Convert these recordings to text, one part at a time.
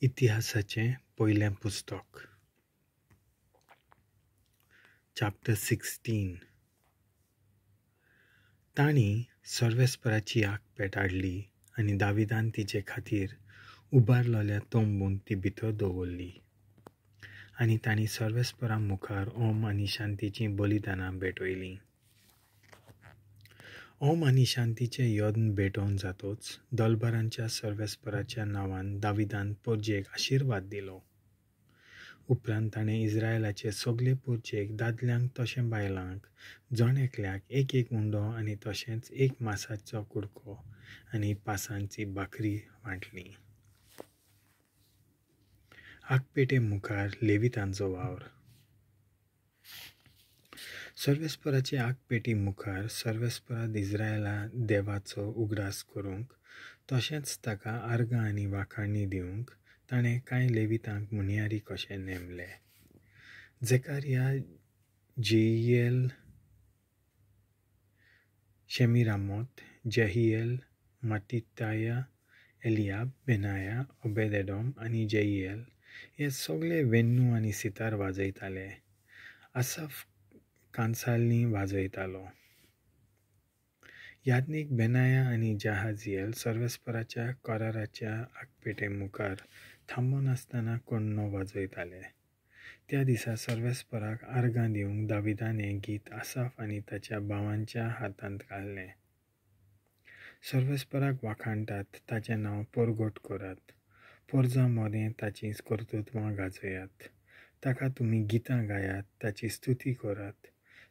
इतिहासाचें पयलें पुस्तक, चॅप्टर 16. तांणी सर्वेस्पराची आगपेट हाडली आनी दाविदान तिचे खातीर उबारलेल्या तंबूंत ती भितर दवरली आनी तांणी सर्वेस्परा मुखार ओम आनी शांतीचीं बलिदानां भेटयलीं. ओम आनी शांतीचें यत्न भेटोवन जातोच दलभरांच्या सर्वेस्पराच्या नांवान दाविदान पोरजेक आशिर्वाद दिलो. उपरांत ताणें इस्रायलाचे सगळे पोरजेक, दादल्यांक तशें बायलांक, जण एकल्याक एक एक उंडो आनी तशेंच एक मासाचो कुडको आनी पासांची भाकरी वांटली. आगपेटे मुखार लेवितांचो वावर. सर्वेस्पराचे आगपेटी मुखार सर्वेस्पराद इस्रायला देवाचो उगडास करूंक तशेंच ताका आर्गां आनी वाखाणी दिवंक ताणें कांय लेवितांक मुनियारी कशें नेमले. Zechariah, Jeiel, Shemiramoth, Jehiel, Mattithiah, Eliab, Benaiah, Obed Edom आनी जेहिएल हे सगळे वेन्नू आनी सितार वाजयताले. आसाफ कांसाली वाजयतालो. याज्ञीक बेनाया आनी जहाजिएल सर्वेस्पराच्या कराराच्या आगपेटे मुखार थांबनासतना कण्णो वाजयताले. त्या दिसा सर्वेस्पराक आर्गां दिवंक दाविदान हें गीत आसाफ आनी ताच्या भावांच्या हातांत घाल्लें. सर्वेस्पराक वाखाणटात, ताचें नांव परगट करात, पोरजां मदें ताचीं कर्तृत्वां गाजयात, ताका तुमी गितां गायात, ताची स्तुती करात,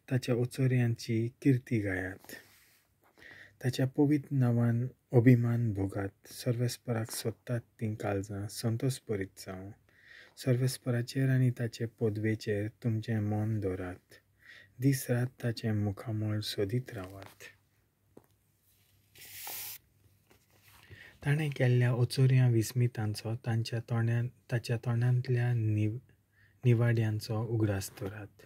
ताच्या ओचोऱ्यांची किर्ती गायात, ताच्या पवित्र नांवान अभिमान भोगात. सर्वेस्पराक सोदतात तीं काळजां संतोसभरीत जावं. सर्वेस्पराचेर आनी ताचे पदवेचेर तुमचें मन दवरात, दीस रात ताचें मुखामळ सोदीत रावात. ताणें केल्ल्या ओचोऱ्यां विस्मितांचो, ताच्या तोंडांतल्या निवाड्यांचो उगडास दवरात.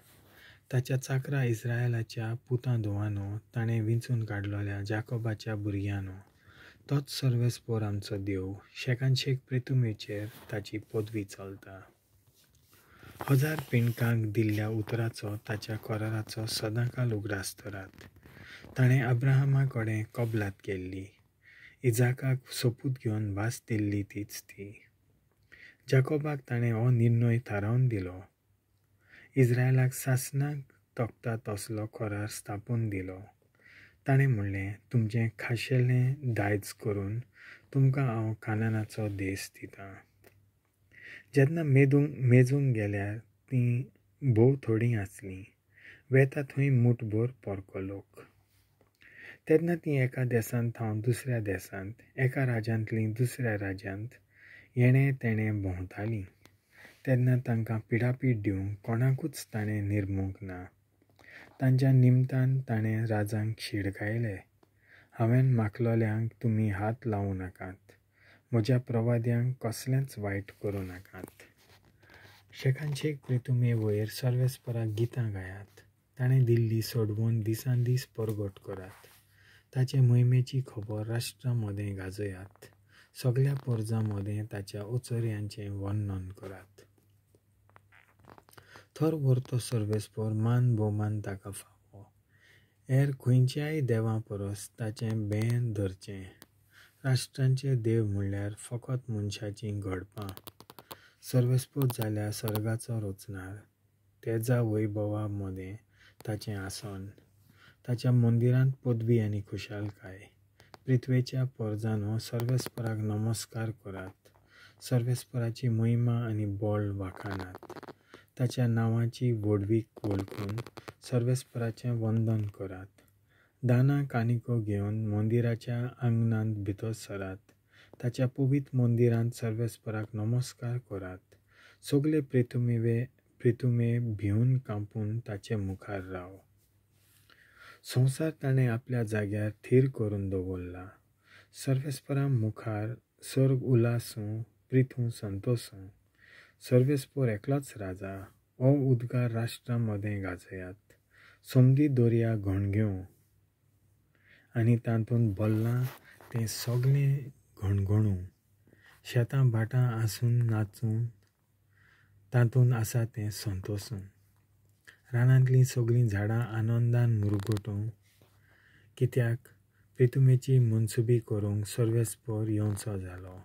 ताच्या चाकरा इस्रायलाच्या पुतां धुवानो, ताणें विंचून काडलेल्या जाकोबाच्या भुरग्यांनो, तोच सर्वेस्पर आमचो देव, शेकानशेक प्रितुमेचेर ताची पदवी चलता. 1000 पिंडकांक दिल्ल्या उतराचो, ताच्या कराराचो सदांकाल उगडास दवरात. ताणें अब्राहमा कडेन कबलात केल्ली, इजाकाक सोपूत घेवन भास दिल्ली तीच ती. जाकोबाक ताणें हो निर्णय थारावन दिलो, इस्रायलाक सासणाक तोखता तसलो करार स्थापून दिलो. ताणें म्हणलें, तुमचें खाशेलें दायज करून तुमकां हांव कानानाचो देश दितां. जेन्ना मेजूंक गेल्यार तीं भोव थोडीं आसलीं, वेता थंय मुठभर पोरको लोक. तेन्ना तीं एका देशांत थावन दुसऱ्या देशांत, एका राज्यांतलीं दुसऱ्या राज्यांत येणें तेणें भोंवतालीं. तेन्ना तांकां पिडापीड दिवंक कोणाकूच ताणें निर्मूंक ना. तांच्या निमतान ताणें राजांक शिडकायले, हांवें माखलोल्यांक तुमी हात लावूं नाकात, म्हज्या प्रवाद्यांक कसलेंच वायट करूं नाकात. शेकानशेक प्रितुमे वयर सर्वेस्पराक गितां गायात, ताणें दिल्ली सोडवून दिसान दीस परगट करात, ताचे मोहिमेची खबर राष्ट्रां मदें गाजयात, सगळ्या पोरजां मदें ताच्या ओचोऱ्यांचें वर्णन करात. थर व्हरतो सर्वेस्पर मान भोवमान ताका फावो, हेर खंयच्याय देवां परस ताचें बें धरचें. राष्ट्रांचे देव म्हणल्यार फकत मनशाचीं घडपां. सर्वेस्पर जाल्यार सर्गाचो रचणार, तेजा वैभवा मदें ताचें आसन, ताच्या मंदिरांत पदवी आनी खुशालकाय. पृथ्वेच्या पोरजांनो सर्वेस्पराक नमस्कार करात, सर्वेस्पराची महिमा आनी बळ वाखाणात, ताच्या नांवाची व्हडवीक वळखून सर्वेस्पराचें वंदन करात. दानां कानिको घेवन मंदिराच्या आंगणांत भितर सरात, ताच्या पवित्र मंदिरांत सर्वेस्पराक नमस्कार करात. सगळे प्रितुमे भिवन कांपून ताचे मुखार राव. संवसार ताणें आपल्या जाग्यार थीर करून दवरला. सर्वेस्परा मुखार सर्ग उल्हासूं, प्रिथू संतोसूं. सर्वेस्पर एकलोच राजा, हो उद्गार राष्ट्रां मदें गाजयात. समदी दर्या घणघेवं आनी तातूंत भरलां तें सगळें घणघणूं. शेतां भाटां आसून नाचून तातूंत आसा तें संतोसून. रानांतलीं सगळीं झाडां आनंदान मुरगटूं, कित्याक प्रितुमेची मनसुबी करूंक सर्वेस्पर येवचो जालो.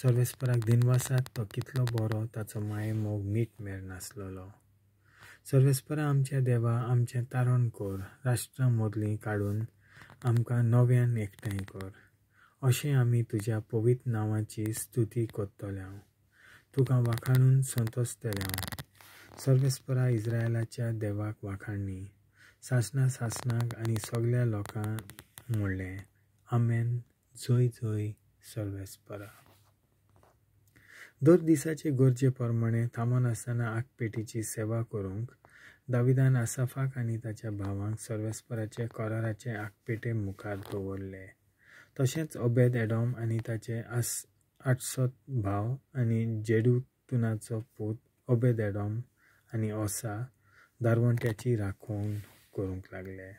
सर्वेस्पराक दिनवासात, तो कितलो बरो, ताचो मायेमोग मीठ मेर नासलेलो. सर्वेस्परा आमच्या देवा, आमचें तारण कर, राष्ट्रां मदलीं काडून आमकां नव्यान एकठांय कर. अशें आमी तुज्या पवित्र नांवाची स्तुती करतले, तुका वाखाणून संतोसतले. सर्वेस्परा इस्रायलाच्या देवाक वाखाणणी. सासणा सासणाक आनी सगळ्या लोकांक म्हणलें, आमेन, जय जय सर्वेस्परा. दर दिसाचे गरजे प्रमाणे थांबनासतना आगपेटीची सेवा करूंक दाविदान आसाफाक आनी ताच्या भावांक सर्वेस्पराचे कराराचे आगपेटे मुखार दवरले. तशेंच ओबेद एडोम आनी ताचे 800 भाव आनी जेडुतुनाचो पूत ओबेद एडोम आनी ओसा दारवंट्याची राखण करूंक लागले.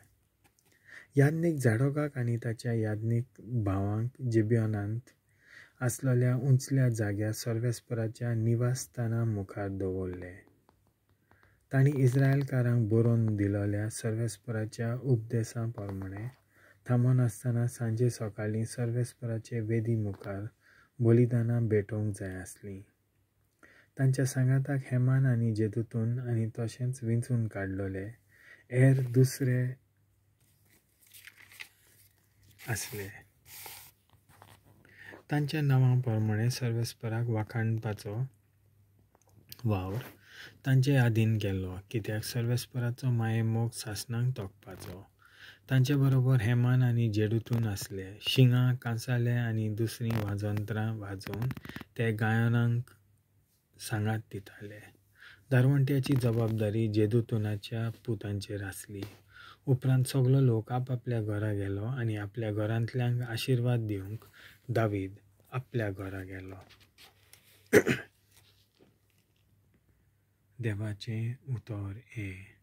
याज्ञीक झाडोकाक आनी ताच्या याज्ञीक भावांक जिबियोनांत आसलेल्या उंचल्या जाग्यार सर्वेस्पराच्या निवासस्थाना मुखार दवरले. तांणी इस्रायलकारांक बरोवन दिलेल्या सर्वेस्पराच्या उपदेसा प्रमाणे थांबनासतना सांजे सकाळीं सर्वेस्पराचे वेदी मुखार बलिदानां भेटोवंक जाय आसलीं. तांच्या सांगाताक हेमान आनी जेदुतून आनी तशेंच विंचून काडलेले हेर दुसरे आसले. तांच्या नांवां प्रमाणे सर्वेस्पराक वाखाणपाचो वावर तांचे आदीन केलो, कित्याक सर्वेस्पराचो मायेमोग सासणाक तोखपाचो. तांचे बरोबर हेमान आनी जेडुतून आसले. शिंगां, कांसाले आनी दुसरीं वाजंत्रां वाजोवन ते गायनांक सांगात दिताले. दारवंट्याची जबाबदारी जेदुतुनाच्या पुतांचेर आसली. उपरांत सगलो लोक आपआपल्या घरा गेलो आनी आपल्या घरांतल्यांक आशिर्वाद दिवंक दावीद आपल्या घरा गेलो. देवाचें उतर हें.